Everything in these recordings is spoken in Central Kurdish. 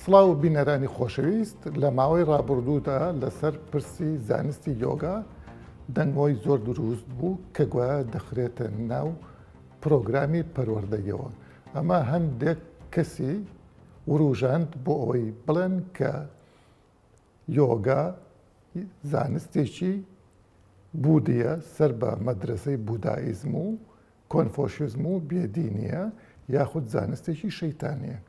سڵاو بینەرانی خۆشەویست، لە ماوەی ڕابوردوودا لەسەر پرسی زانستی یۆگا دەنگۆی زۆر دروست بوو کە گوایە دەخرێتە ناو پرۆگرامی پەروەردەیەوە. ئەمە هەندێک کەسی وروژاند بۆ ئەوەی بڵێن کە یۆگا زانستێکی بودییە سەر بە مەدرەسەی بودایزم و کۆنفۆشیزم و بێدینییە یاخود زانستێکی شەیتانییە.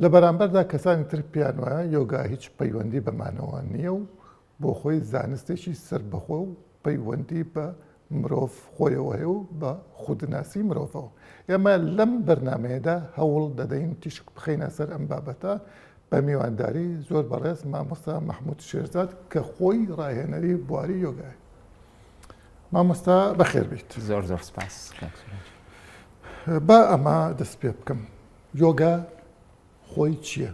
لە بەرامبەردا کەسانی تر پێیان وایە یۆگا هیچ پەیوەندی بەمانەوە نییە و بۆ خۆی زانستێکی سەربەخۆ و پەیوەندی بە مرۆڤ خۆیەوە هەیە و بە خودناسی مرۆڤەوە. ئێمە لەم بەرنامەیەدا هەوڵ دەدەین تیشک بخەینە سەر ئەم بابەتە بە میوانداری زۆر بەڕێز مامۆستا مەحمود شێرزاد کە خۆی ڕاهێنەری بواری یۆگایە. مامۆستا بەخێر بیت. زۆر زۆر سپاس کاک سوراج. با ئەمە دەست پێ بکەم. یۆگا خۆی چییە؟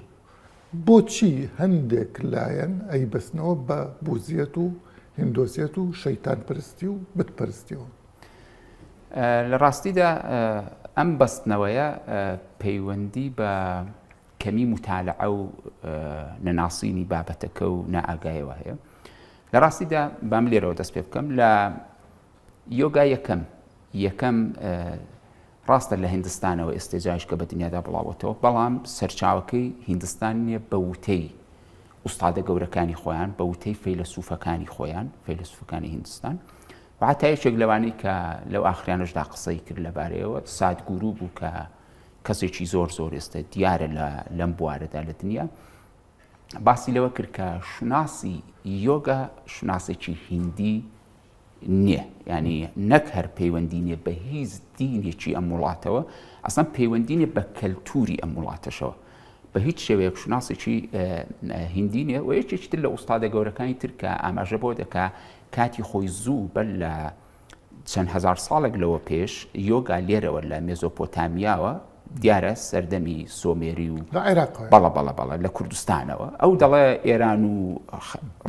بۆچی هەندێک لایەن ئەیبەستنەوە بە بوزیەت و هیندۆسیەت و شەیتان پەرستی و بت پەرستیەوە؟ لە ڕاستیدا ئەم بەستنەوەیە پەیوەندی بە کەمی متالعە و نەناسینی بابەتەکە و نائاگایەوە هەیە. لە ڕاستیدا بام لێرەوە دەست پێ بکەم لە یۆگا یەکەم یەکەم ڕاستە لە هیندستانەوە ئێستێجایش کە بە دنیادا بڵاوەتەوە، بەڵام سەرچاوەکەی هیندستان نییە بە وتەی ئوستادە گەورەکانی خۆیان، بە وتەی فەیلەسوفەکانی خۆیان، فەیلەسوفەکانی هیندستان. و حتا یەکێک لەوانەی کە لەو ئاخریانەشدا قسەی کرد لەبارەیەوە سادگورو بوو کە کەسێکی زۆر زۆر ئێستا دیارە لە لەم بوارەدا لە دنیا باسی لەوە کرد کە شوناسی یۆگا شوناسێکی هیندی نییە ینی نەک هەر پەیوەندی نیە بە هیچ دینێکی ئەم وڵاتەوە ئەسڵەن پەیوەندی نیە بە کەلتوری ئەم وڵاتەشەوە بە هیچ شێوەیەک شوناسێکی هندی نیە و یەکێکی تر لە ئوستادە گەورەکانی تر کە ئاماژە بۆ دەکا کاتی خۆی زوو بەر لە چەند هەزار ساڵێک لەوە پێش یۆگا لێرەوە لە مێزۆپۆتامیاوە دیارە سەردەمی سۆمێری و لە عێراق بەڵە بەڵە بەڵە لە کوردستانەوە ئەو دەڵێ ئێران و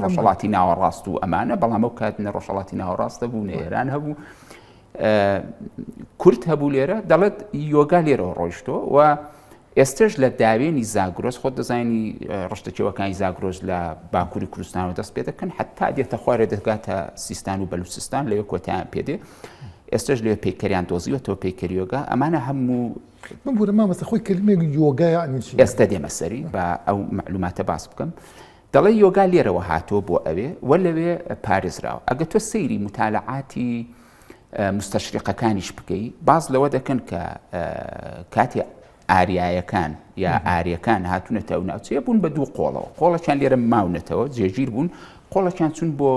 ڕۆژهەڵاتی ناوەڕاست و ئەمانە بەڵام ئەو کات نە ڕۆژهەڵاتی ناوەڕاستە بوو نە ئێران هەبوو کورد هەبوو لێرە دەڵێت یۆگا لێرەوە ڕۆیشتۆ و ئێستش لە داوێنی زاگرۆس خۆت دەزانی ڕشتە کێوەکانی زاگرۆس لە باکووری کوردستانەوە دەست پێ دەکەن حتا دێتە خوارێ دەگاتە سیستان و بەلوچستان لەوێ کۆتایان پێدێ ئێستش لەوێ پەیکەریان دۆزیوەتەوە پەیکەری یۆگا ئەمانە هەموو ببورە مامۆستا خۆی کەلیمەی یۆگا یەعنی چی؟ ئێستە دێمە سەری با ئەو مەعلوماتە باس بکەم دەڵێ یۆگا لێرەوە هاتووە بۆ ئەوێ و لەوێ پارێزراوە ئەگە تۆ سەیری متالعاتی مستەشریقەکانیش بکەی باس لەوە دەکەن کە کاتێ ئاریایەکان یا ئاریەکان هاتوونەتە ئەو ناوچەیە بوون بە دوو قۆڵەوە قۆڵەکیان لێرە ماونەتەوە جێگیر بوون قۆڵەکیان چون بۆ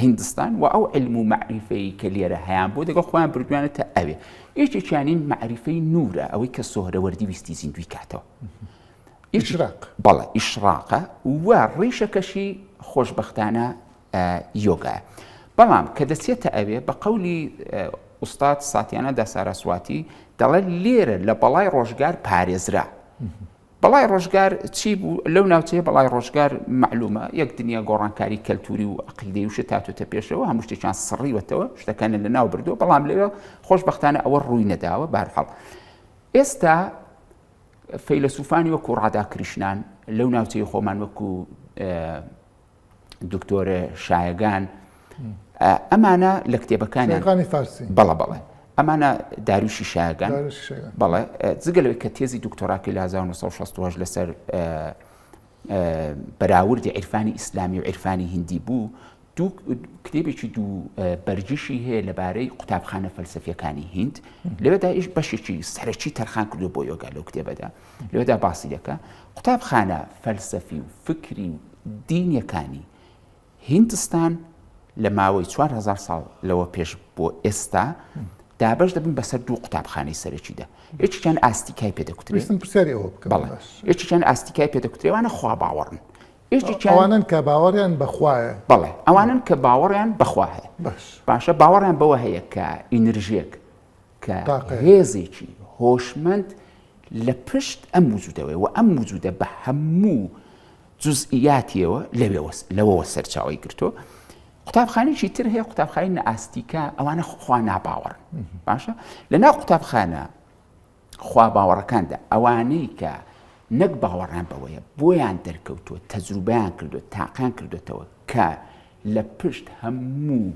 هندستان و ئەو علم و مەعریفەی کە لێرە هەیان بۆ دەگەڵ خۆیان بردویانەتە ئەوێ یەکێکیانی مەعریفەی نورە ئەوەی کە سۆهرەوەردی ویستی زیندوی کاتەوە ئیشراق بەڵێ ئیشراقە و ڕیشەکەشی خۆشبەختانە یۆگایە. بەڵام کە دەچێتە ئەوێ بە قەولی ئوستاد ساتیانە داساراسواتی دەڵێت لێرە لە بەڵای ڕۆژگار پارێزرا. بەڵای ڕۆژگار چی بوو لەو ناوچەیە بەڵای ڕۆژگار معلومە یەک دنیا گۆڕانکاری کەلتوری و عقیدەی و شت هاتوتە پێشەوە هەموو شتێکیان سڕیوەتەوە شتەکانیان لە ناو بردووە بەڵام لەوێ خۆشببختانە ئەوە ڕووی نەداوە بارحاڵ ئێستا فەیلەسوفانی وەکو ڕادا کریشنان لەو ناوچەی خۆمان وەکو دکتۆر شایگان ئەمانە لە کتێبەکانی فارسی بەڵە بەڵێ ئەمانە داروشی شایگان بەڵێ جگە لەوەی کە تێزی دکتۆراکەی لە 1968 لەسەر بەراوردی عیرفانی ئیسلامی و عیرفانی هندی بوو دوو کتێبێکی دوو بەرگیشی هەیە لەبارەی قوتابخانە فەلسەفیەکانی هیند لەوێدا ئیش بەشێکی سەرەکی تەرخان کردو بۆ یۆگا لەو کتێبەدا لەوێدا باسی دەکا قوتابخانە فەلسەفی و فکری و دینیەکانی هیندستان لە ماوەی 4000 ساڵ لەوە پێش بۆ ئێستا دابەش دەبن بەسەر دوو قوتابخانەی سەرەکیدا یەکێکیان ئاستیکای پێ دەکوترێت ویستم پرسیاری ئەوە بکەم بەڵێ یەکێکیان ئاستیکای پێ دەکوترێت وانە خوا باوەڕن یەکێکیان ئەوانەن کە باوەڕیان بە خوایە. بەڵێ ئەوانەن کە باوەڕیان بە خوا هەیە. باش. باشە باوەڕیان بەوە هەیە کە ئینرژێک کە هێزێکی هۆشمەند لە پشت ئەم وجودەوەیە و ئەم وجودە بە هەموو جزئیاتیەوە لەوێوە لەوەوە سەرچاوەی گرتووە. قوتابخانێکی تر هەیە قوتابخانەی نائاستیکا ئەوانە خوا ناباوەڕن باشە لە ناو قوتابخانە خوا باوەڕەکاندا ئەوانەی کە. نەک باوەڕیان بەوەیە، بۆیان دەرکەوتووە، تەجروبەیان کردووە، تاقیان کردووەتەوە کە لە پشت هەموو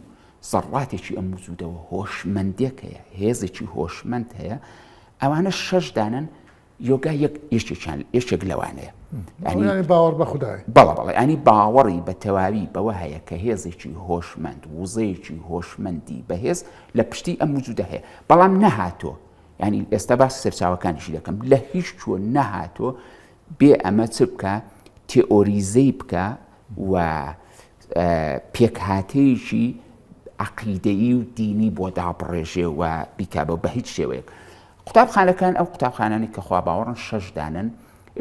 زەڕاتێکی ئەم وجودەوە هۆشمەندێک هەیە، هێزێکی هۆشمەند هەیە، ئەوانە شەش دانەن، یۆگا یەک یەکێکیان یەکێک لەوانەیە. یانی باوەڕ بە خودایە. بەڵێ بەڵێ، یانی باوەڕی بە تەواوی بەوە هەیە کە هێزێکی هۆشمەند، وزەیەکی هۆشمەندی بەهێز لە پشتی ئەم وجودە هەیە، بەڵام نەهاتووە یانی ئێستا باسی سەرچاوەکانیشی دەکەم لە هیچ کوێ نەهاتووە بێ ئەمە چ بکە تێئۆریزەی بکە و پێکهاتەیەکی عقیدەیی و دینی بۆ دابڕێژێ و بیکا بە هیچ شێوەیەک قوتابخانەکان ئەو قوتابخانانی کە خوا باوەڕن شەش دانن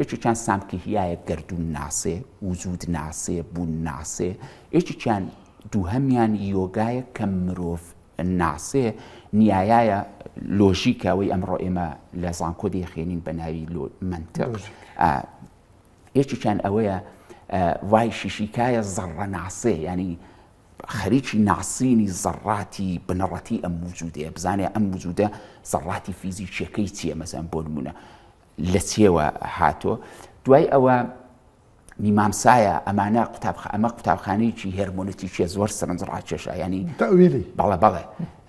یەکێکیان سامکیهیایە گەردوون ناسێ وجود ناسێ بوون ناسێ یەکێکیان دووهەمیان یۆگایە کە مرۆڤ ناسێ نیایایە لۆژیکە ئەوەی ئەمڕۆ ئێمە لە زانکۆ دەیخوێنین بە ناوی مەنتق یەکێکیان ئەوەیە وای شیشیکایە زەڕە ناسێ ینی خەریکی ناسینی زەڕاتی بنەڕەتی ئەم وجودەیە بزانێ ئەم وجودە زەڕاتی فیزیکیەکەی چییە مەسەن بۆ نمونە لە چیەوە هاتۆ دوای ئەوە میمامسایە ئەمانە قوتابخ ئەمە قوتابخانەیەکی هێرمۆنەتیکیە زۆر سەرنج ڕاکێشە ینی تەویلی بەڵێ بەڵێ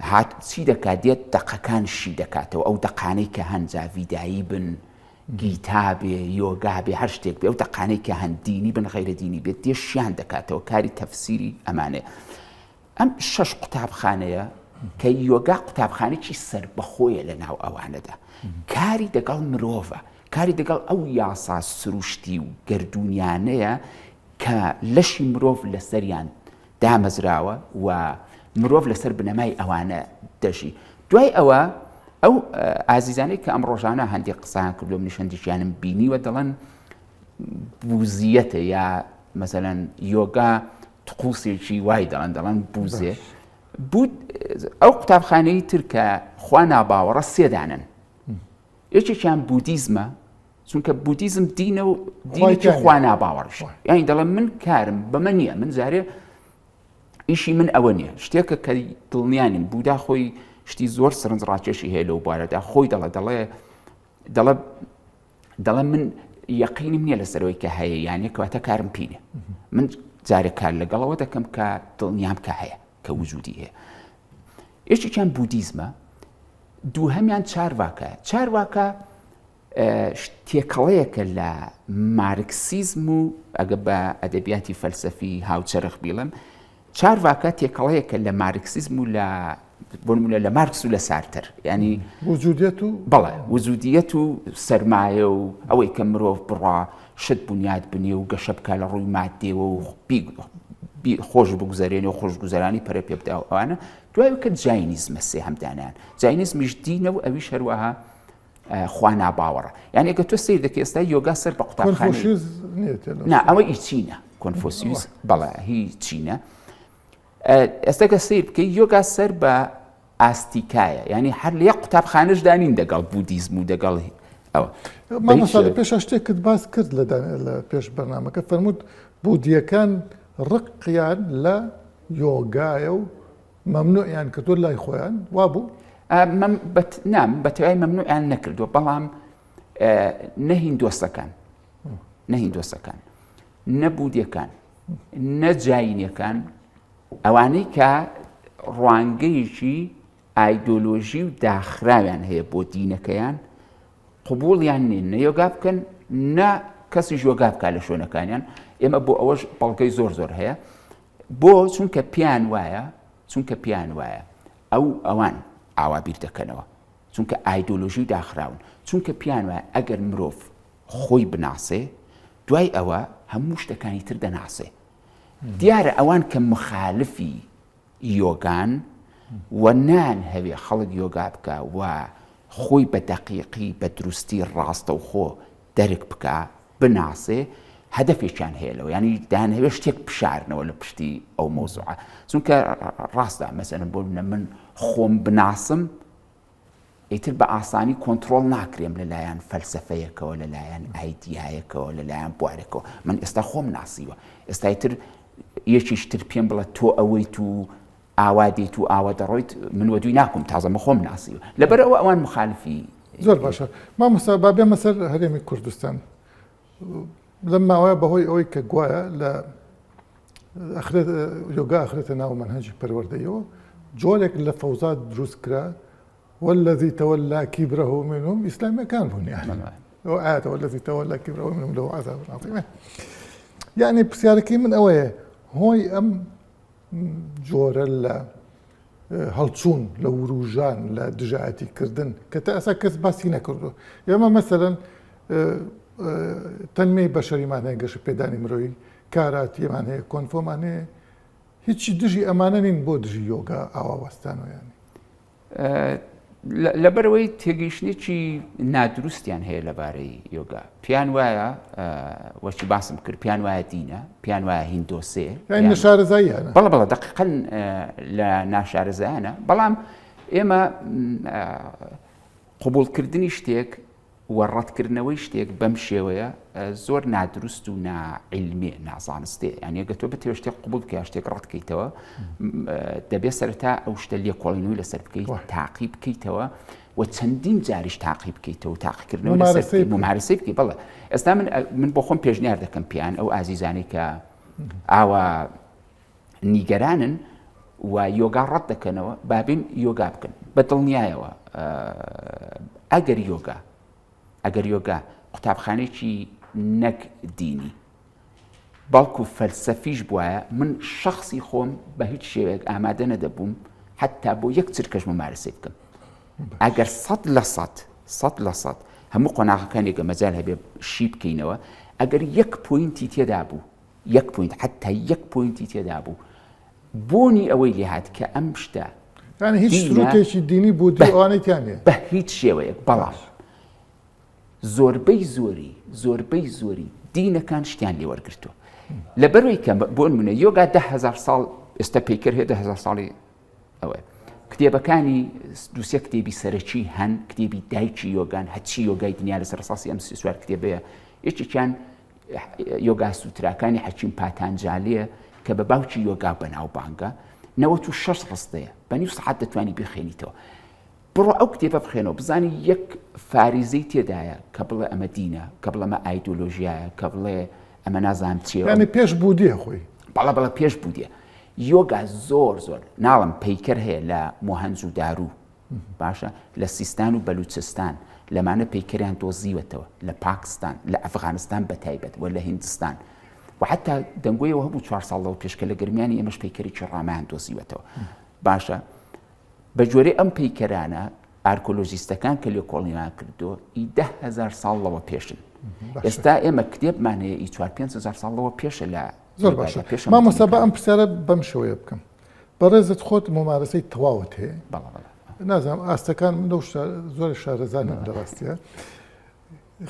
هات چی دەکات دێت دەقەکان شی دەکاتەوە ئەو دەقانەی کە هەن جا ڤیدایی بن گیتا بێ یۆگا بێ هەر شتێک بێ ئەو دەقانەی کە هەن دینی بن غەیرە دینی بێت دێ شیان دەکاتەوە کاری تەفسیری ئەمانەیە ئەم شەش قوتابخانەیە کە یۆگا قوتابخانێکی سەربەخۆیە لە ناو ئەوانەدا کاری دەگەڵ مرۆڤە کاری دەگەڵ ئەو یاسا سروشتی و گەردوونیانەیە کە لەشی مرۆڤ لەسەریان دامەزراوە و مرۆڤ لەسەر بنەمای ئەوانە دەژی دوای ئەوە ئەو ئازیزانەی کە ئەم ڕۆژانە هەندێک قسەیان کردو منیش هەندێکیانم بینیوە دەڵێن بوزیەتە یا مەسەلەن یۆگا تقوسێکی وای دەڵێن دەڵێن بوزێ بود ئەو قوتابخانەی تر کە خوا ناباوەڕە سێدانن یەکێکیان بودیزمە چونکە بودیزم دینە و دینێکی خوا ناباوەڕش یانی دەڵێن من کارم بەمە نییە من جارێ ئیشی من ئەوە نییە شتێکە کە دڵنیانیم بودا خۆی شتی زۆر سەرنج ڕاکێشی هەیە لەو بارەدا خۆی دەڵێ دەڵێ دەڵێ دەڵێ من یەقینم نییە لەسەرەوەی کە هەیە یان یە کەواتە کارم پینە من جارێک کار لەگەڵەوە دەکەم کە دڵنیام کە هەیە کە وجودی هەیە یەکێکیان بودیزمە دووهەمیان چارواکە چارواکە تێکەڵەیەکە لە مارکسیزم و ئەگە بە ئەدەبیاتی فەلسەفی هاوچەرخ بیڵم چارڤاکا تێکەڵەیەکە لە مارکسیزم و لە بۆ نمونە لە مارکس و لە سارتەر ینی وجودیەت و بەڵێ وجودیەت و سەرمایە و ئەوەی کە مرۆڤ بڕا شت بنیاد بنێ و گەشە بکە لە ڕووی مادێوە و خۆش بگوزارێنێ و خۆشگوزەرانی پەرە پێ بدا و ئەوانە دوای کە جاینیزمە سێ هەمدانیان جاینیزمیش دینە و ئەویش هەروەها خوا ناباوەڕە یعنی ئەگە تۆ سیر دەکەی ئێستا یۆگا سەر بە قوتابخانەی نا ئەوە ئی چینە کۆنفۆسیوس بەڵێ هی چینە ئێستا کە سیر بکەی یۆگا سەر بە ئاستیکایە یعنی هەر لە یەک قوتابخانەش دانین دەگەڵ بودیزم و دەگەڵ ئەوە مامۆستا لە پێش شتێکت باس کرد لە پێش بەرنامەکە فەرمووت بودیەکان ڕقیان لە یۆگایە و مەمنوعیان کردووە لای خۆیان وابوو؟ نا بە تەواوی مەمنوعیان نەکردووە بەڵام نە هیندۆسەکان نە هیندۆسەکان نە بودیەکان نە جاینەکان ئەوانەی کە ڕوانگەیەکی ئایدۆلۆژی و داخراویان هەیە بۆ دینەکەیان قبوڵیان نین نە یۆگا بکەن نە کەسیش یۆگا بکە لە شوێنەکانیان ئێمە بۆ ئەوەش بەڵگەی زۆر زۆر هەیە بۆ؟ چونکە پێیان وایە، چونکە پێیان وایە ئەو ئەوان ئاوا بیر دەکەنەوە، چونکە ئایدۆلۆژی و داخراون، چونکە پێیان وایە ئەگەر مرۆڤ خۆی بناسێ دوای ئەوە هەموو شتەکانی تر دەناسێ. دیارە ئەوان کە مخالفی یۆگان و نایانهەوێ خەڵک یۆگا بکا و خۆی بە دەقیقی بە دروستی ڕاستەوخۆ دەرک بکا بناسێ هەدەفێکیان هەیە لەوە یانی دەیانهەوێ شتێک بشارنەوە لە پشتی ئەو مەوزوعە چونکە ڕاستە مەسەلەن بۆ نمونە من خۆم بناسم ئیتر بە ئاسانی کۆنترۆڵ ناکرێم لەلایەن فەلسەفەیەکەوە لەلایەن ئایدیایەکەوە لەلایەن بوارێکەوە من ئێستا خۆم ناسیوە ئێستا ئیتر یەکیش تر پێم بڵێ تۆ ئەوەیت و ئاوا دێیت و ئاوا دەڕۆیت من وەدووی ناکوم تازە من خۆم ناسیوە لەبەر ئەوە ئەوان مخالفی زۆر باشە مامۆستا با بێمە سەر هەرێمی کوردستان. لەم ماوەیە بەهۆی ئەوەی کە گوایە لە ئەخرێت یۆگا ئەخرێتە ناو مەنهەجی پەروەردەیەوە جۆرێک لە فەوزا دروست کرا والذی تولى کبره منهم ئیسلامیەکان بوون یان ئەو ئاەتە والذی تولى کبره منهم له عذاب عظیم یعنی پرسیارەکەی من ئەوەیە هۆی ئەم جۆرە لە هەڵچوون لە وروژان لە دژایەتی کردن کە تا ئێستا کەس باسی نەکردو ئێمە مەسەرەن تەنمیەی بەشەریمان هەیە گەشە پێدانی مرۆیی کاراتیمان هەیە کۆنفۆمان هەیە هیچی دژی ئەمانە نین بۆ دژی یۆگا ئاوا وەستانەوە ینی لەبەرئەوەی تێگەیشتنێکی نادروستیان هەیە لەبارەی یۆگا پێیان وایە وەکی باسم کرد پێیان وایە دینە پێیان وایە هیندۆسێ ناشارەزاییانە بەڵە بەڵە دقیقا لە ناشارەزایانە بەڵام ئێمە قوبولکردنی شتێک و ڕەتکردنەوەی شتێک بەم شێوەیە زۆر نادروست و ناعیلمیە نازانستێ یانی ئەگەر تۆ بتەوێت شتێک قبوڵ بکەی شتێک ڕەت بکەیتەوە دەبێت سەرەتا ئەو شتە لێکۆڵینەوەی لەسەر بکەیت تاقی بکەیتەوە و چەندین جاریش تاقی بکەیتەوە تاقیکردنەوە لەسەر ممارەسەی بکەی بەڵێ ئێستا من من بۆ خۆم پێشنیار دەکەم پێیان ئەو ئازیزانەی کە ئاوا نیگەرانن و یۆگا ڕەت دەکەنەوە بابین یۆگا بکەن بە دڵنیایەوە ئەگەر یۆگا ئەگەر یۆگا قوتابخانێکی نەک دینی بەڵکو فەلسەفیش بواە من شخصی خۆم بە هیچ شێوەیەک ئامادە نەدەبووم حتا بۆ یەک چرکەش ممارەسەی بکەم ئەگەر 100% 100% هەموو قۆناغەکانی گە مەجال هەبێ شی بکەینەوە ئەگەر یەک point ی تێدا بوو یەک point حەتا یەک point ی تێدا بوو بۆنی ئەوەی لێهات کە ئەم شتە یانی هیچ سروتێکی دینی بودی ئەوانەی تیا نییە بە هیچ شێوەیەک بەڵام زۆربەی زۆری زۆربەی زۆری دینەکان شتیان لێ وەرگرتووە لەبەرەوەی کە بۆ نمونە یۆگا 10هزار ساڵ ئێستا پەیکەر هەیە 10هزار ساڵی ئەوەیە کتێبەکانی دوسێ کتێبی سەرەکی هەن کتێبی دایکی یۆگان هەچی یۆگای دنیا لەسەر ئەساسی ئەم سێ چوار کتێبەیە یەکێکیان یۆگا سوتراکانی حەکیم پاتانجالیە کە بە باوکی یۆگا بەناوبانگە 96 ڕستەیە بە نیو سەعات دەتوانی بخێنیتەوە بڕۆ ئەو کتێبە بخێنەوە بزانی یەک فاریزەی تێدایە کە بڵێ ئەمە دینە کە بڵێ ئەمە ئایدۆلۆژیایە کە بڵێ ئەمە نازانم چییە یعنی پێش بودیە خۆی بەڵە بەڵە پێش بودیە یۆگا زۆر زۆر ناڵم پەیکەر هەیە لە مۆهەنج و دارو باشە لە سیستان و بەلوچستان لەمانە پەیکەریان دۆزیوەتەوە لە پاکستان لە ئەفغانستان بە تایبەت و لە هیندستان و حتا دەنگۆیەوە هەبوو چوار ساڵ لەوە پێش کە لە گەرمیانی ئێمەش پەیکەرێکی ڕامان دۆزیوەتەوە باشە بە گوێرەی ئەم پەیکەرانە ئارکۆلۆژیستەکان کە لێکۆڵینەوەیان کردووە ئی 10هزار ساڵ لەوە پێشن ئێستا ئێمە کتێبمان هەیە ئی چوار 5هزار ساڵ لەوە پێشە لە زۆر باشە مامۆستا با ئەم پرسیارە بەم شێوەیە بکەم بەڕێزت خۆت مومارەسەی تەواوت هەیە؟ بەڵێ بەڵێ. نازانم ئاستەکان من لەو زۆر شارەزا نیم لە ڕاستیە.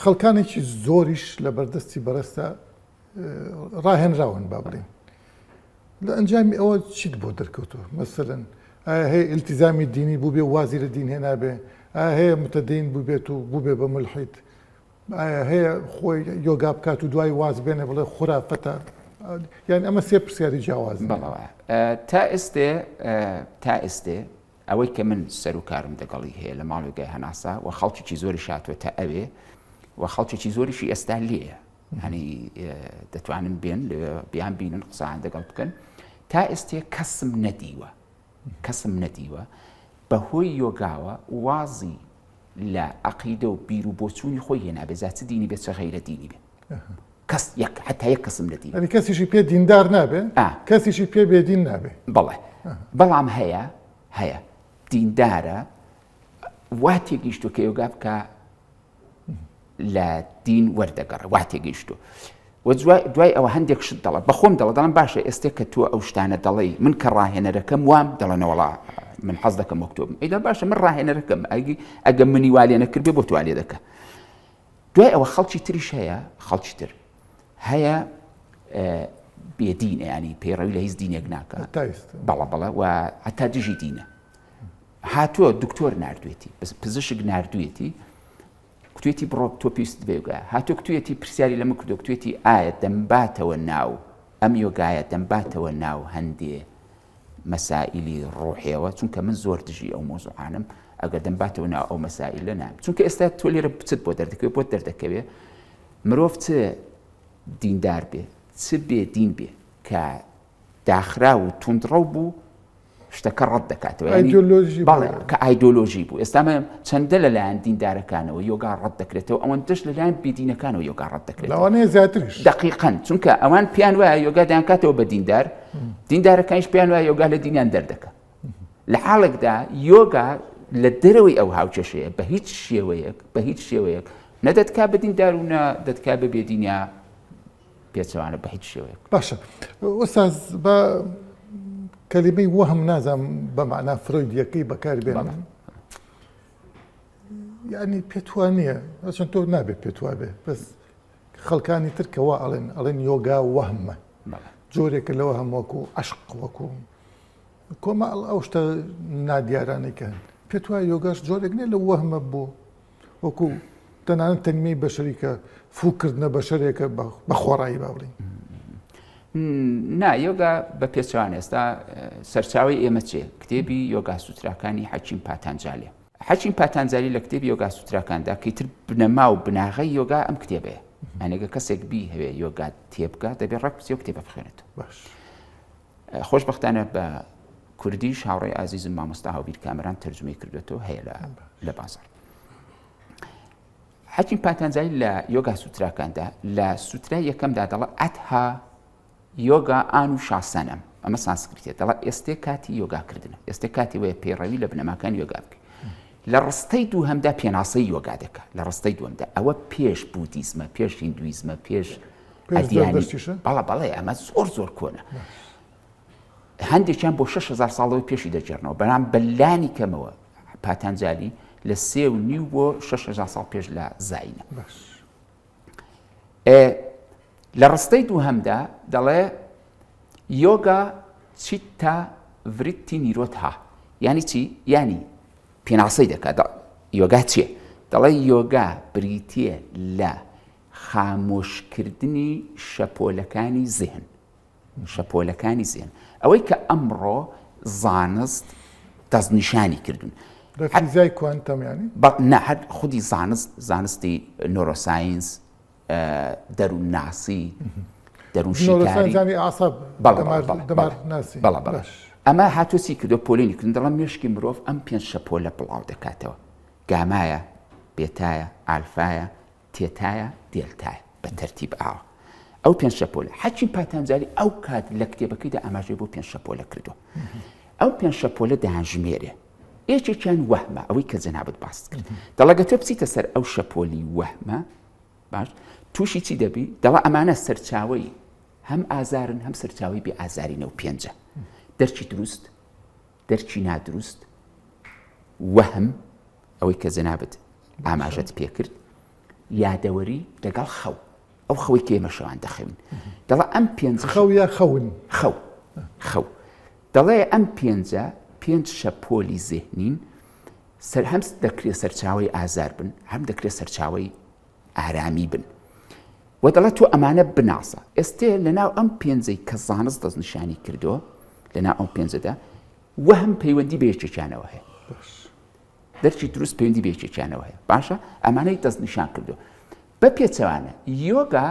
خەڵکانێکی زۆریش لە بەردەستی بەڕێزتا ڕاهێنراون با بڵێین. لە ئەنجامی ئەوە چیت بۆ دەرکەوتووە؟ مەسەلەن ئایا هەیە ئیلتیزامی دینی بووبێ و وازی لە دین هێنابێ؟ ئایا هەیە متەدەین بووبێت و بووبێ بە مولحید؟ ئایا هەیە خۆی یۆگا بکات و دوای واز بێنێ بڵێ خورافەتە؟ یان ئەمە سێ پرسیاری جیاوازن. بەڵێ تا ئێستێ تا ئێستێ ئەوەی کە من سەروکارم دەگەڵی هەیە لە ماڵ یۆگای هەناسە و خەڵکێکی زۆریش هاتووەتە ئەوێ و خەڵکێکی زۆریشی ئێستا لێیە هەنی دەتوانن بێن لێ بیان بینن قسەیان دەگەڵ بکەن تا ئێستێ کەسم نەدیوە کەسم نەدیوە بەهۆی یۆگاوە وازی لە عەقیدە و بیر و بۆچوونی خۆی هێنابێ جا چ دینی بێ چ غەیرە دینی بێ کەس یەک حتا یەک کەسم نەدیوە یعنی کەسیشی پێ دیندار نابێ کەسیشی پێ بێدین نابێ بەڵێ بەڵام هەیە هەیە دیندارە وا تێگەیشتووە کە یۆگا بکە لە دین وەردەگەڕێ وا تێگەیشتووە و دوای ئەوە هەندێک شت دەڵێ بەخۆم دەڵێ دەڵم باشە ئێستێ کە تۆ ئەو شتانە دەڵێی من کە ڕاهێنەرەکەم وام دەڵێنەوەڵا من حەز دەکەم وەک تۆ بم ئەیدا باشە من ڕاهێنەرەکەم ئەگی ئەگە منی وا لێ نەکردبێ بۆ تۆ لێ دەکە دوای ئەوە خەڵکی تریش هەیە خەڵکی تر هەیە بێدینە ینی پەیڕەوی لە هیچ دینێک ناکە بەڵە بەڵە و هەتا دژی دینە هاتووە دکتۆر نردوێتی پزیشک نردوێتی کوتوێتی بڕۆ تۆ پێویستت بە یۆگایە. هاتووە کوتویەتی پرسیاری لە من کردووە کوتویەتی ئایا دەمباتەوە ناو ئەم یۆگایە دەمباتەوە ناو هەندێ مەسائیلی ڕۆحیەوە چونکە من زۆر دژی ئەو مۆزوعانم ئەگەر دەمباتەوە ناو ئەو مەسائیلە نام چونکە ئێستا تۆ لێرە بچت بۆ دەردەکەوێت بۆت دەردەکەوێت. مرۆڤ چ دیندار بێ چ بێ دین بێ کە داخراو و توندڕەو بوو شتەکە ڕەت دەکاتەوە بەڵێ کە ئایدۆلۆژی بوو ئێستا چەندە لەلایەن دیندارەکانەوە یۆگا ڕەت دەکرێتەوە ئەوەندەش لەلایەن بێدینەکانەوە یۆگا ڕەت دەکرێت لەوانەیە زیاتریش دقیقەن چونکە ئەوان پێیان وایە یۆگا دەیانکاتەوە بە دیندار دیندارەکانیش پێیان وایە یۆگا لە دینیان دەردەکە لە حاڵێکدا یۆگا لە دەرەوەی ئەو هاوکێشەیە بە هیچ شێوەیەک بە هیچ شێوەیەک نە دەتکا بە دیندار و نە دەتکا بە بێدینیا پێچەوانە بە هیچ شێوەیەک. باشە ئوستاز بە کەلیمەی وەهم نازانم بە مەعنا فرۆیدیەکەی بەکار بێنم یعنی پێت وا نییە ئەچەند تۆ نابێت پێت وا بێ بەس خەڵکانی تر کە وا ئەڵێن ئەڵێن یۆگا وەهمە جۆرێکە لەوە هەم وەکو عەشق وەکو کۆمەڵ ئەو شتە نادیارانەی کە هەن پێت وایە یۆگاش جۆرێک نییە لە وەهمە بۆ وەکو تەنانەت تەنمیەی بەشەری کە فووکردنە بەشەرێکە بە خۆڕایی با بڵێین. نا یۆگا بە پێچەوانە ئێستا سەرچاوەی ئێمە چێ کتێبی یۆگا سوتراکانی حەکیم پاتانجالێ حەکیم پاتانجالی لە کتێبی یۆگا سوتراکاندا کەیتر بنەما و بناغەی یۆگا ئەم کتێبەیە ئەنێگە کەسێک بی هەوێ یۆگا تێبگا دەبێ ڕێک بچێ و کتێبە بخوێنێتەوە باش خۆشبەختانە بە کوردیش هاوڕێی ئازیزم مامۆستا هاوبیر کامەران تەرجومەی کردوێتەوە هەیە لە لە بازار حەکیم پاتانجالی لە یۆگا سوتراکاندا لە سوترای یەکەمدا دەڵێ ئەتها یۆگا ئان و شاسەنەم ئەمە سانسکریتە دەڵێ ئێستێ کاتی یۆگاکردنە ئێستێ کاتی وەیە پەیڕەوی لە بنەماکانی یۆگا بکەی لە ڕستەی دووهەمدا پێناسەی یۆگا دەکا لە ڕستەی دووەمدا ئەوە پێش بودیزمە پێش هیندویزمە پێش بەڵێ بەڵێ ئەمە زۆر زۆر کۆنە هەندێکیان بۆ 6هزار ساڵەوە پێشی دەگێڕنەوە بەڵام بەلانی کەمەوە پاتانجالی لە سێ و نیو بۆ 6هزار ساڵ پێش لە زینە لە ڕستەی دووهەمدا دەڵێ یۆگا چیتا ڤریتی نیرۆدها یانی چی؟ یانی پێناسەی دەکات یۆگا چییە؟ دەڵێ یۆگا بریتییە لە خامۆشکردنی شەپۆلەکانی زهن شەپۆلەکانی زهن ئەوەی کە ئەمڕۆ زانست دەستنیشانی کردوون لە فیزیای کوانتەم یانی؟ نا هەر خودی زانست زانستی neuroscience دەروونناسی، دەروونشیکاری، ئەمە هاتووە چی کردووە پۆلێنی کردن دەڵێن مێشکی مرۆڤ ئەم پێنج شەپۆلە بڵاو دەکاتەوە گامایە، بێتایە، ئالفایە، تێتایە، دێلتایە بە تەرتیب ئاوە ئەو پێنج شەپۆلە حەکیم پاتانجالی ئەو کات لە کتێبەکەیدا ئاماژەی بۆ پێنج شەپۆلە کردووە ئەو پێنج شەپۆلە دەیانژمێرێ یەکێکیان وەهمە ئەوەی کە جەنابت باست کرد دەڵێ گە تۆ بچیتە سەر ئەو شەپۆلی وەهمە باش تووشی چی دەبی دەڵێ ئەمانە سەرچاوەی هەم ئازارن هەم سەرچاوەی بێ ئازارینە و پێنجە دەرکی دروست دەرکی نادروست وەهم ئەوەی کە جەنابت ئاماژەت پێکرد یادەوەری لەگەڵ خەو ئەو خەوەی کە ئێمە شەوان دەخەوین دەڵێ ئەم پێنج خەو یا خەون خەو خەو دەڵێ ئەم پێنجە پێنج شەپۆلی زێهنین سەر هەم دەکرێت سەرچاوەی ئازار بن هەم دەکرێت سەرچاوەی ئارامی بن و دەڵێت تۆ ئەمانە بناسە ئێستێ لەناو ئەم پێنجەی کە زانست دەستنیشانی کردووە لەناو ئەم پێنجەدا وەهم پەیوەندی بە یەکێکیانەوە هەیە دەرکی دروست پەیوەندی بە یەکێکیانەوە هەیە باشە ئەمانەی دەستنیشان کردو بە پێچەوانە یۆگا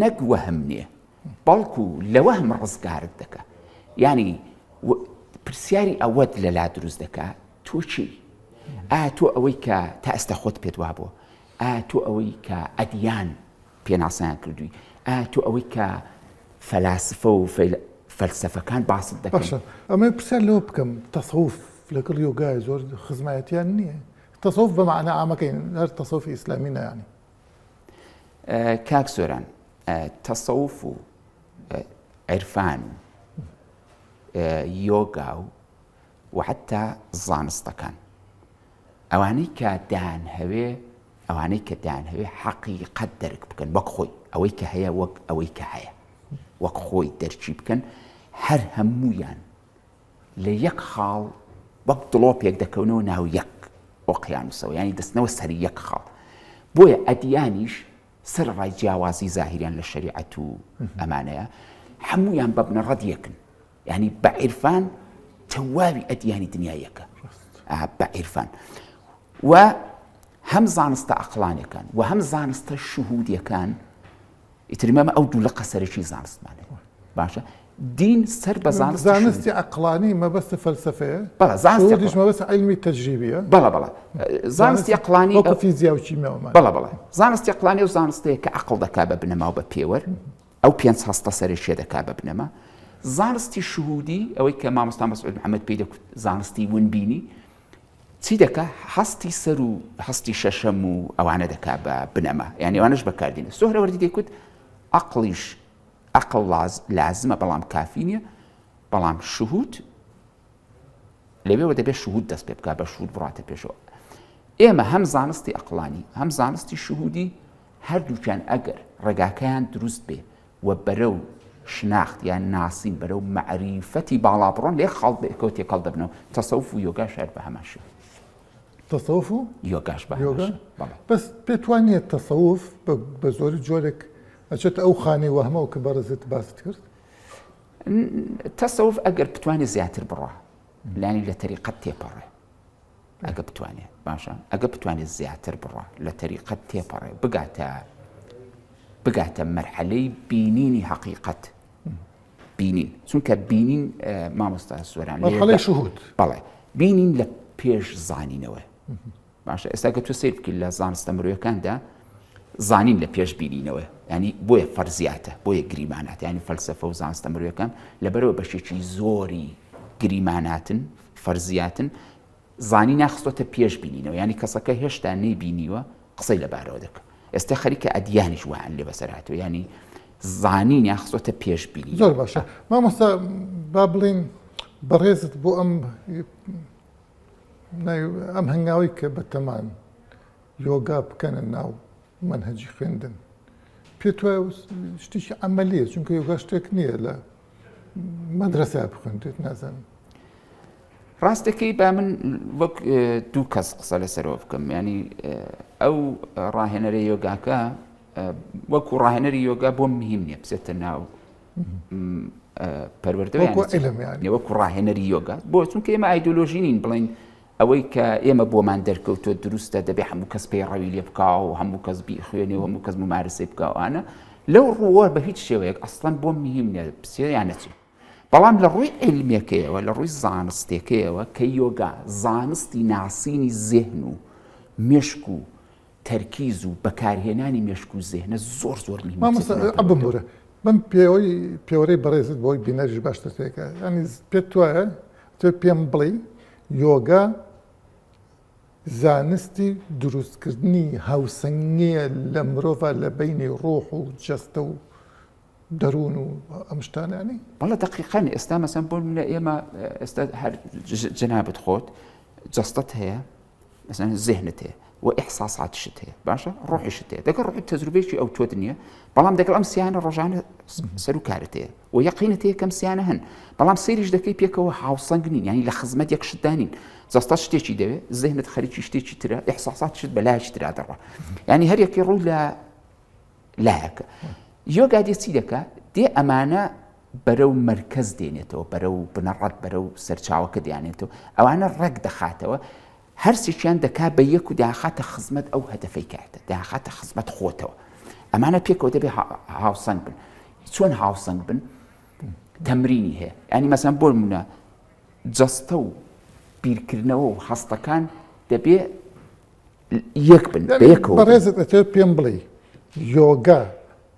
نەک وەهم نییە بەڵکو لە وەهم ڕزگارت دەکا یانی پرسیاری ئەوەت لەلا دروست دەکا تۆ چی ئایا تۆ ئەوەی کە تا ئێستا خۆت پێت وابووە ئایا تۆ ئەوەی کە ئەدیان پێناسەیان کردووی ئایا تۆ ئەوەی کە فەلاسفە و فەلسەفەکان باست دەکەن باشە ئەمە پرسیار لەوە بکەم تەسەوف لەگەڵ یۆگای زۆر خزمایەتیان نییە تەسەوف بە مەعنا عامەکەی هەر تەسەوفی ئیسلامی نایانی کاک سۆران تەسەوف و عیرفان و یۆگا و و حتا زانستەکان ئەوانەی کە دەیانهەوێ ئەوانەی کە دەیانهەوێ حەقیقەت دەرک بکەن وەک خۆی ئەوەی کە هەیە وەک ئەوەی کە هەیە وەک خۆی دەرکی بکەن هەر هەموویان لە یەک خاڵ وەک دڵۆپێک دەکەونەوە ناو یەک ئۆقیانوسەوە یانی دەچنەوە سەر یەک خاڵ بۆیە ئەدیانیش سەرەڕای جیاوازی زاهیریان لە شەریعەت و ئەمانەیە هەموویان بە بنەڕەت یەکن یعنی بە عیرفان تەواوی ئەدیانی دنیا یەکە بە عیرفان و. هەم زانستە عەقڵانیەکان و هەم زانستە شهودیەکان ئیتر مەمە ئەو دوو لقە سەرەکی زانستمان هەیە باشە دین سەر بە زانست زانستی عەقڵانی مەبەستە فەلسەفەیە بەڵێ زانستی شهودیش مەبەست عیلمی تەجریبیە بەڵێ بەڵێ زانستی عەقڵانی وەکو فیزیا و کیمیا و بەڵێ بەڵێ زانستی عەقڵانی ئەو زانستەیە کە عەقڵ دەکا بە بنەما و بە پێوەر ئەو پێنج هەستە سەرەکیە دەکا بە بنەما زانستی شهودی ئەوەی کە مامۆستا مەسعود محەممەد پێی دەکوت زانستی ونبینی چی دەکا هەستی سەر و هەستی شەشەم و ئەوانە دەکا بە بنەما یعنی ئەوانەش بەکاردینە سۆهرەوەردی دەیکوت عەقڵیش عەقڵ لازمە بەڵام کافی نییە بەڵام شهود لەوێوە دەبێت شهود دەست پێ بکات بە شهود بڕاتە پێشەوە ئێمە هەم زانستی ئەقلانی هەم زانستی شهودی هەردووکیان ئەگەر ڕێگاکەیان دروست بێ و بەرەو شناخت یان ناسین بەرەو مەعریفەتی باڵا بڕۆن لە یەک خاڵ بەیەکەوە تێکەڵ دەبنەوە تەسەوف و یۆگاش هەر بە هەمان شێوە. تەسەوف و؟ یۆگاش بە هەمان شێوە بەڵێ. بەس پێت وا نییە تەسەوف بە زۆری جۆرێک ئەچێتە ئەو خانەی وەهمەوە کە بەڕێزت باست کرد؟ تەسەوف ئەگەر بتوانێ زیاتر بڕوا لانی لە تەریقەت تێپەڕێ ئەگە بتوانێ باشە ئەگە بتوانێت زیاتر بڕە لە تەریقەت تێپەڕێ بگاتە بگاتە مەرحەلەی بینینی حەقیقەت بینین چونکە بینین مامۆستا سۆران مەرحەلەی شهود بەڵێ بینین لە پێش زانینەوە باشە ئێستا کە تۆ سیر بکەیت لە زانستە مرۆیەکاندا زانین لە پێش بینینەوە ینی بۆیە فەرزیاتە بۆیە گریمانات ینی فەلسفە و زانستە مرۆیەکان لەبەرەوە بەشێکی زۆری گریماناتن فەرزیاتن زانینیان خستۆتە پێش بینینەوە یانی کەسەکە هێشتا نەیبینیوە قسەی لەبارەوە دەکە ئێستا خەریکە ئەدیانیش وایان لێ بەسەر هاتووە یانی زانینیان خستۆتە پێش بینین زۆر باشە مامۆستا با بڵین بەڕێزت بۆ ئەم ئەم هەنگاوی کە بەتەمان یۆگا بکەنە ناو مەنهەجی خوێندن پێت وایە شتێکی عەمەلیە چونکە یۆگا شتێک نییە لە مەدرسە بخوێندرێت نازانم ڕاستەکەی با من وەک دوو کەس قسە لەسەرەوە بکەم ینی ئەو ڕاهێنەرە یۆگاکە وەکو ڕاهێنەری یۆگا بۆم مهم نییە بچێتە ناو پەروەردە وەکو ڕاهێنەری یۆگا بۆ چونکە ئێمە ئایدۆلۆژی نین بڵین ئەوەی کە ئێمە بۆمان دەرکەوتووە دروستە دەبێ هەموو کەس پەیڕەوی لێ بکا و هەموو کەس بیخوێنێ و هەموو کەس ممارسەی بکا و ئەوانە لەو ڕووە بە هیچ شێوەیەک ئەسڵەن بۆم مهم نییە بچێ یان نەچێ بەڵام لە ڕووی عیلمیەکەیەوە لە ڕووی زانستێکەیەوە کە یۆگا زانستی ناسینی زێهن و مێشک و تەرکیز و بەکارهێنانی مێشک و زێهنە زۆر زۆر مهمە مامۆستا بمبورە بەم پێوەی پێوەرەی بەڕێزت بۆی بینەریش باشتر تێکە ینی پێت وایە تۆ پێم بڵێی یۆگا زانستی دروستکردنی هاوسەنگییە لە مرۆڤا لە بەینی ڕۆح و جەستە و دەروون و ئەم شتانە یانی؟ بەڵێ دەقیقەن ئێستا مەسەن بۆ منە ئێمە ئێستا هەر جەنابت خۆت جەستەت هەیە مەسەن زێهنت هەیە و ئیحساساتیشت هەیە باشە ڕۆحیشت هەیە دەگەڵ ڕۆحی تەجروبەیەکی ئەو تۆت نییە بەڵام دەگەڵ ئەم سیانە ڕۆژانە سەر و کارت هەیە و یەقینت هەیە کەم سیانە هەن بەڵام سەیریش دەکەی پێکەوە هاوسەنگ نین یعنی لە خزمەت یەک شتدا نین جەستە شتێکی دەوێت زێهنت خەریکی شتێکی ترە ئیحساساتیشت بە لایەکی ترا دەڕوا یعنی هەر یەکەی ڕوو لە لایەکە یۆگا دێ چی دەکا دێ ئەمانە بەرەو مەرکەز دێنێتەوە بەرەو بنەڕەت بەرەو سەرچاوەکە دیانێتەوە ئەوانە ڕێک دەخاتەوە هەرسێکیان دەکا بە یەک و داخاتە خزمەت ئەو هەدەفەی کاتە داخاتە خزمەت خۆتەوە ئەمانە پێکەوە دەبێ هاوسەنگ بن چۆن هاوسەنگ بن تەمرینی هەیە ینی مەسەن بۆ منە جەستە و بیرکردنەوە و هەستەکان دەبێ یەک بن بەیەکەوە بەڕێزت ئەتەوێت پێم بڵێی یۆگا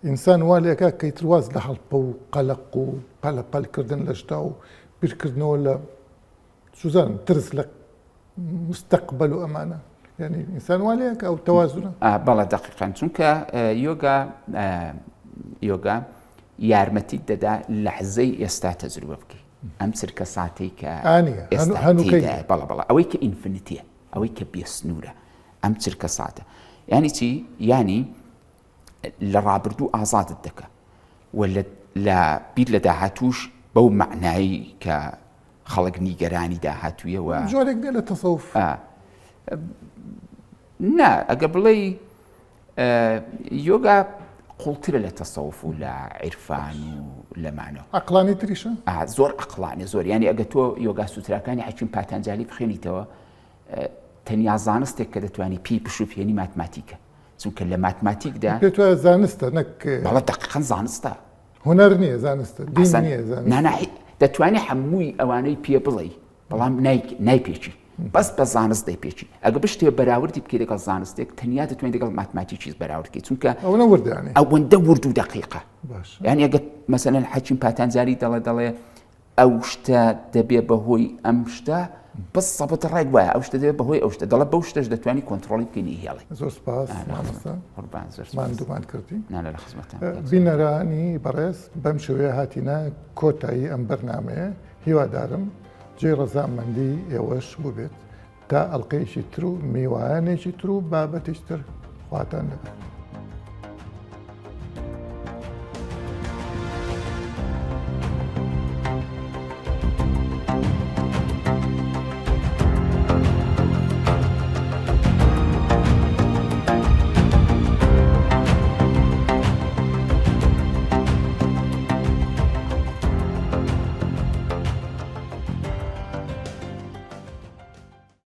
ئینسان وا لێکا کە ئیتر واز لە هەڵپە و قەلەق و پەلە پەل کردن لە شتا و بیرکردنەوە لە سوزانم ترس لە مستەقبەل و ئەمانە یعنی ئینسان وا لێکا ئەو تەوازنە بەڵێ دەقیقەن چونکە یۆگا یۆگا یارمەتیت دەدا لەحزەی ئێستا تەجروبە بکەی ئەم چرکە ساتەی کە ئێستا بەڵە بەڵە ئەوەی کە infinite یە ئەوەی کە بێسنوورە ئەم چرکە ساتە یانی چی یانی لە ڕابردوو ئازادت دەکە و لە بیر لە داهاتوش بەو معنایی کە خەڵک نیگەرانی داهاتوویەوە جۆرێک بێ لە تەسەوف نا ئەگە بڵێ یۆگا قوڵترە لە تەسەوف و لە عیرفان و لەمانە عقلانی تریشە زۆر عقلانی زۆر ینی ئەگە تۆ یۆگا سوتراکانی حەکیم پاتانجالی بخێنیتەوە. تەنیا زانستێک کە دەتوانی پێی پشوپێنی ماتماتیکە چونکە لە ماتماتیکدا پێت وایە زانستە نەک بەڵێ دەقیقەن زانستە هونەر نییە زانستە دین نییە زانست نا نا دەتوانی هەمووی ئەوانەی پێ بڵێی بەڵام نایپێکی بەس بە زانست دەیپێکی ئەگە بشتێ بەراوردی بکەی لەگەڵ زانستێک تەنیا دەتوانین لەگەڵ ماتماتیکیش بەراورد بکەی چونکە ئەوەنە وردانێ ئەوەندە ورد و دەقیقە یعنی ئەگە مەسەلەن حەکیم پاتانجاری دەڵێ دەڵێ ئەو شتە دەبێ بەهۆی ئەم شتە بسەبت ڕێک وایە ئەو شتە دەبێت بەهۆی ئەو شتە دەڵێ بەو شتەش دەتوانی کۆنتترۆلی بکەین هێڵی زۆر سپاس مامۆستا قوربان زۆر ماندوومان کردی نا لە خزمەتان بینەرانی بەڕێز بەم شێوەیە هاتینە کۆتایی ئەم بەرنمەیە هیوادارم جێی ڕەزامەندی ئێوەش بووبێت تا ئەڵلقەیەکی تر و میوانێکی تر و بابەتێکی تر خواتان لەگەڵ.